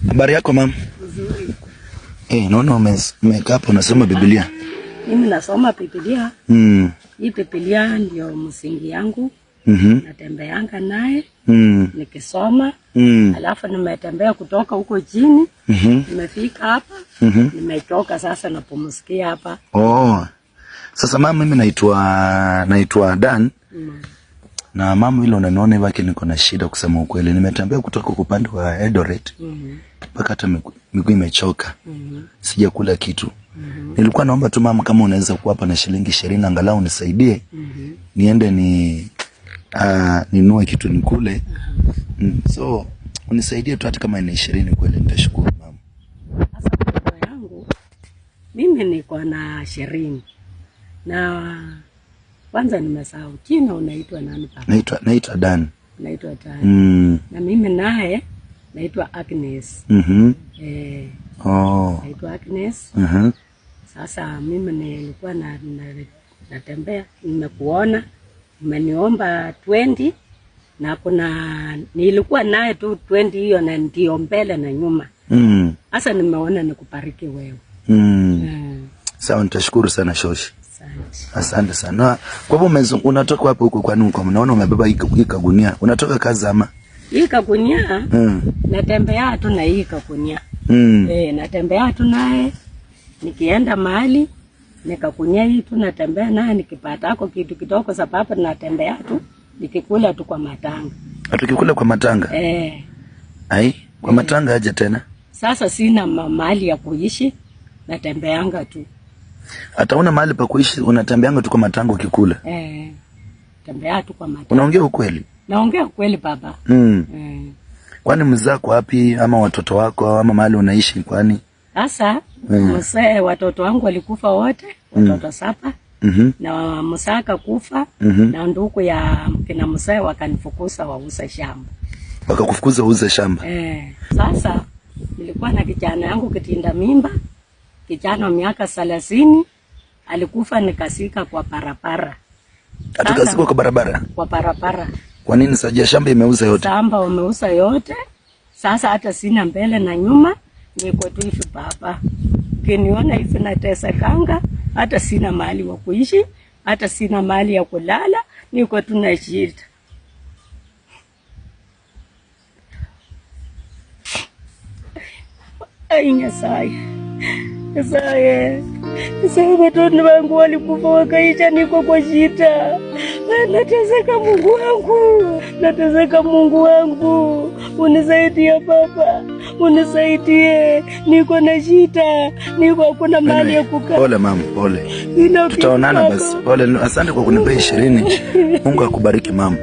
Habari yako mama? Nzuri. Naona umekaa hapo unasoma Biblia. Mimi nasoma Biblia. Hii Biblia ndio msingi yangu. Natembeanga naye. Nikisoma. Alafu nimetembea kutoka huko chini. Nimefika hapa. Nimechoka sasa napumzikia hapa. Oh. Sasa mama, mimi naitwa Dan. Na mama, vile unaniona hivi niko na shida kusema ukweli. Nimetembea kutoka upande wa Eldoret. Mpaka hata miguu imechoka. Sijakula kitu. Nilikuwa naomba tu mama, kama unaweza kuwapa na shilingi 20 angalau unisaidie. Niende ni ninunue kitu nikule. So unisaidie tu hata kama ni 20 kweli nitashukuru mama. Sasa baba yangu, mimi niko na 20. Na kwanza nimesahau jina, unaitwa nani baba? Naitwa Dan. Naitwa Dan. Na mimi naye naitwa Agnes. Oh. Naitwa Agnes. Sasa mimi nilikuwa natembea, nimekuona, umeniomba 20 na kuna nilikuwa naye tu 20 hiyo na ndio mbele na nyuma. Sasa nimeona nikubariki wewe. Sawa, nitashukuru sana shoshi. Asante. Asante sana. Kwa hivyo unatoka wapi huko, kwani huko mnaona umebeba hii kagunia? Unatoka kazi ama? Hii kagunia natembea tu na hii kagunia. Natembea tu naye nikienda mahali nikakunia hii tu natembea naye, nikipata hako kitu kidogo, sababu natembea tu nikikula tu kwa matanga. Atukikula kwa matanga? Ai, kwa matanga aje tena? Sasa sina mahali ya kuishi, natembeanga tu. Hata una mahali pa kuishi, unatembeanga tu kwa matanga ukikula? Tembea tu kwa matanga. Unaongea ukweli? Naongea ukweli baba. Kwani mzako wapi ama watoto wako ama mahali unaishi kwani? Sasa mzee, watoto wangu walikufa wote, watoto 7. Na msaka kufa na ndugu ya kina mzee wakanifukuza wauze shamba. Wakakufukuza uuze shamba? Sasa nilikuwa na kijana yangu kitinda mimba, kijana wa miaka 30 alikufa, nikasika kwa barabara. Atukazikwa kwa barabara? Kwa barabara. Kwa nini sasa shamba imeuza yote? Shamba wameuza yote. Sasa hata sina mbele na nyuma, niko tu hivi baba. Ukiniona hivi natesekanga, hata sina mahali wa kuishi, hata sina mahali ya kulala, niko tu na shida. Ai Nyasaye. Nyasaye. Nyasaye, watoto wangu walikufa wakaisha, niko kwa shida. Nateseka Mungu wangu. Nateseka Mungu wangu. Unisaidie baba. Unisaidie. Niko na shida. Niko hakuna mahali ya kukaa. Pole mama, pole. Sina Tutaonana kitu, basi. baba. Pole, asante kwa kunipea 20. Mungu akubariki mama.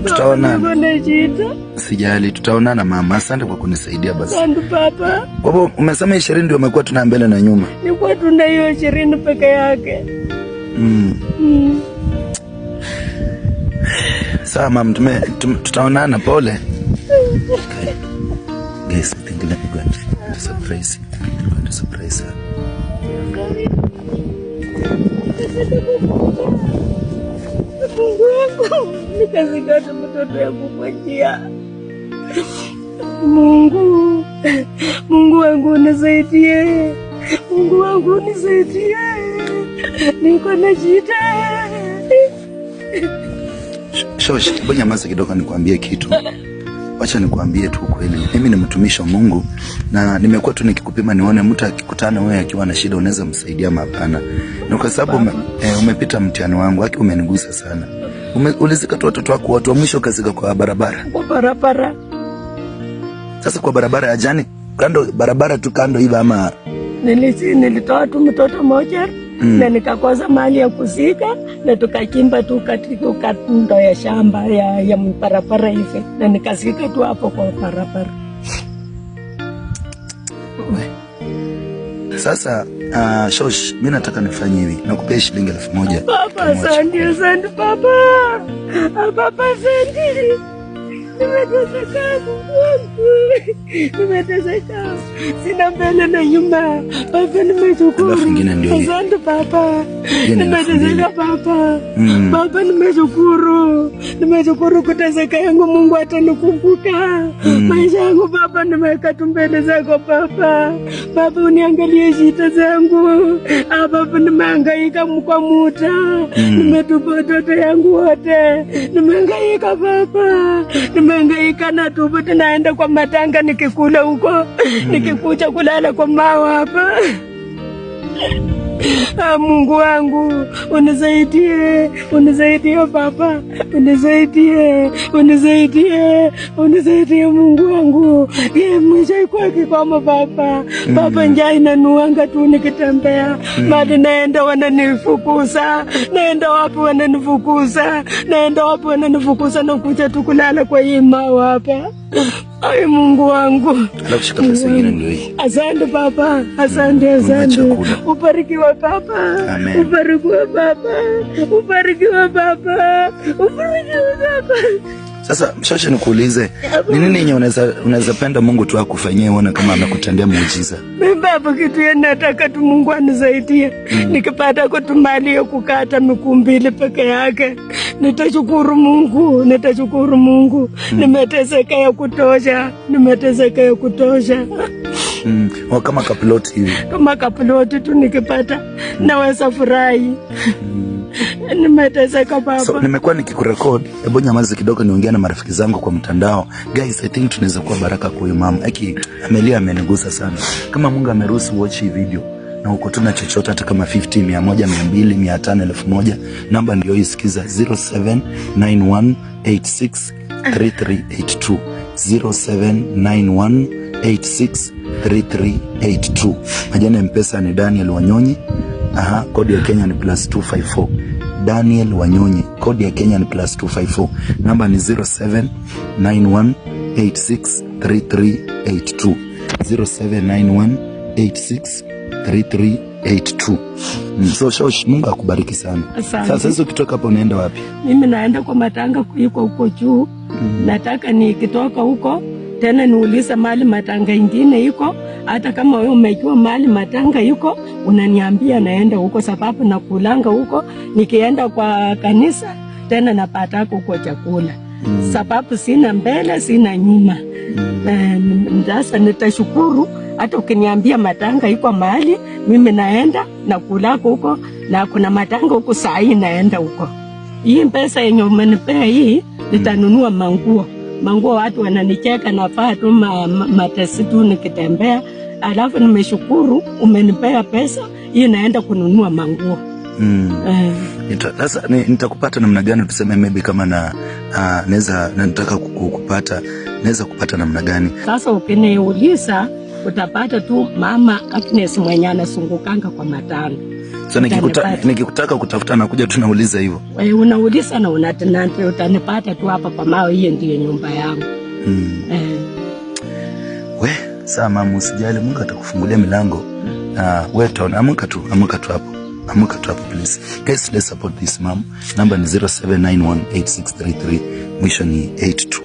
Tutaonana. Niko na shida. Sijali, tutaonana mama. Asante kwa kunisaidia basi. Asante baba. Kwa hivyo umesema 20 ndio umekuwa tuna mbele na nyuma. Nilikuwa tuna hiyo 20 peke yake. Sawa mama, tutaonana, pole. Okay. Guys, I think let me go and surprise. I'm going to surprise her. Mungu wangu, nikazikata mtoto yangu kwa njia. Mungu, Mungu wangu unisaidie. Mungu wangu unisaidie. Niko na shida. Shosh, hebu nyamaza kidogo nikwambie kitu. Wacha nikwambie tu ukweli. Mimi ni mtumishi wa Mungu na nimekuwa tu nikikupima nione mtu akikutana wewe akiwa na shida unaweza msaidia ama hapana. Na kwa sababu umepita mtihani wangu, haki umenigusa sana. Ulizika tu watoto wako watu wa mwisho ukazika kwa barabara. Kwa barabara. Sasa kwa barabara ya jani, kando barabara tu kando hivi ama Nilitoa tu mtoto mmoja na nikakosa mahali ya kuzika na tukachimba tu katika kando ya shamba ya barabara hivi na nikazika tu hapo kwa barabara. Sasa shosh, mimi nataka nifanye hivi. Nakupea shilingi 1000. Baba, asante, asante baba. Baba, asante. Nimeteseka Mungu wangu. Nimeteseka. Sina mbele na nyuma. Baba, nimeshukuru. Alafu ingine ndio hii. Asante baba. Hiyo ni elfu mbili. Nimeteseka baba. Baba, nimeshukuru. Nimeshukuru kuteseka yangu, Mungu atanikumbuka. Maisha yangu yangu baba, nimeweka tu mbele zako baba. Baba, uniangalie shida zangu. Baba, nimehangaika kwa muda, nimetupa watoto yangu wote, nimehangaika baba, nimehangaika na tupa, tunaenda kwa matanga nikikula huko, nikikuja kulala kwa mawe hapa. Mungu wangu unisaidie, unisaidie baba, unisaidie, unisaidie, unisaidie Mungu wangu. Ye mwisho ikuwa kikomo baba. Baba, njaa inanuanga tu nikitembea. Mali naenda wananifukuza, naenda wapi wananifukuza, naenda wapi wananifukuza, nakuja tu kulala kwa hii mawe hapa. Ai, Mungu wangu. Alafu shika pesa ingine ndio hii. Asante baba, asante, asante. Chakula. Ubarikiwe baba. Amen. Ubarikiwe baba. Ubarikiwe baba. Ubarikiwe baba. Sasa mshoshe, nikuulize, ni nini yenye unaweza penda Mungu tu akufanyie uone kama amekutendea muujiza? Mimi baba, kitu ya nataka tu Mungu anisaidie. Nikipata kwa mali ya kukata miguu mbili peke yake, nitashukuru Mungu, nitashukuru Mungu. Nimeteseka ya kutosha, nimeteseka ya kutosha. Kama kaplot hivi. Kama kaploti tu nikipata naweza furahi. Nimeteseka baba. So nimekuwa nikikurecord, hebu nyamaza kidogo niongee na marafiki zangu kwa mtandao. Guys, I think tunaweza kuwa baraka kwa huyu mama. Aki amelia, amenigusa sana. Kama Mungu ameruhusu watch hii video na uko tuna chochote hata kama 50, 100, 200, 500, 1000, namba ndio hii, sikiza 0791863382, 0791863382. Majina M-Pesa ni Daniel Wanyonyi. Aha, kodi ya Kenya ni +254. Daniel Wanyonyi, kodi ya Kenya ni +254. Namba ni 0791863382. 0791863382. So shosh, Mungu akubariki sana. Asante. Sasa hizo ukitoka hapo unaenda wapi? Mimi naenda kwa matanga iko huko juu. Nataka nikitoka huko tena niulize mahali matanga ingine iko. Hata kama wewe umejua mahali matanga iko, unaniambia naenda huko, sababu nakulanga huko. Nikienda kwa kanisa tena napata huko chakula, sababu sina mbele sina nyuma. Sasa nitashukuru hata ukiniambia matanga iko mahali, mimi naenda nakulako huko, na kuna matanga huko saa hii naenda huko. Hii pesa yenye umenipea hii nitanunua manguo. Manguo watu wananicheka, nafaa tu matesi tu nikitembea. Alafu nimeshukuru umenipea pesa hii, naenda kununua manguo. Sasa nitakupata namna gani? Tuseme maybe kama na naweza nataka kukupata, naweza kupata namna gani? Sasa ukiniuliza utapata tu mama Agnes mwenye anasungukanga kwa matanga. So Utanipata. nikikutaka kutafuta nakuja tu nauliza hivyo. Wewe unauliza na utanipata tu hapa kwa mawe, hiyo ndiyo nyumba yangu. We, sawa mama, usijali, Mungu atakufungulia milango. We utaona, amka tu, amka tu hapo. Amka tu hapo please. Guys, let's support this mom. Number ni 07918633 mwisho ni 82.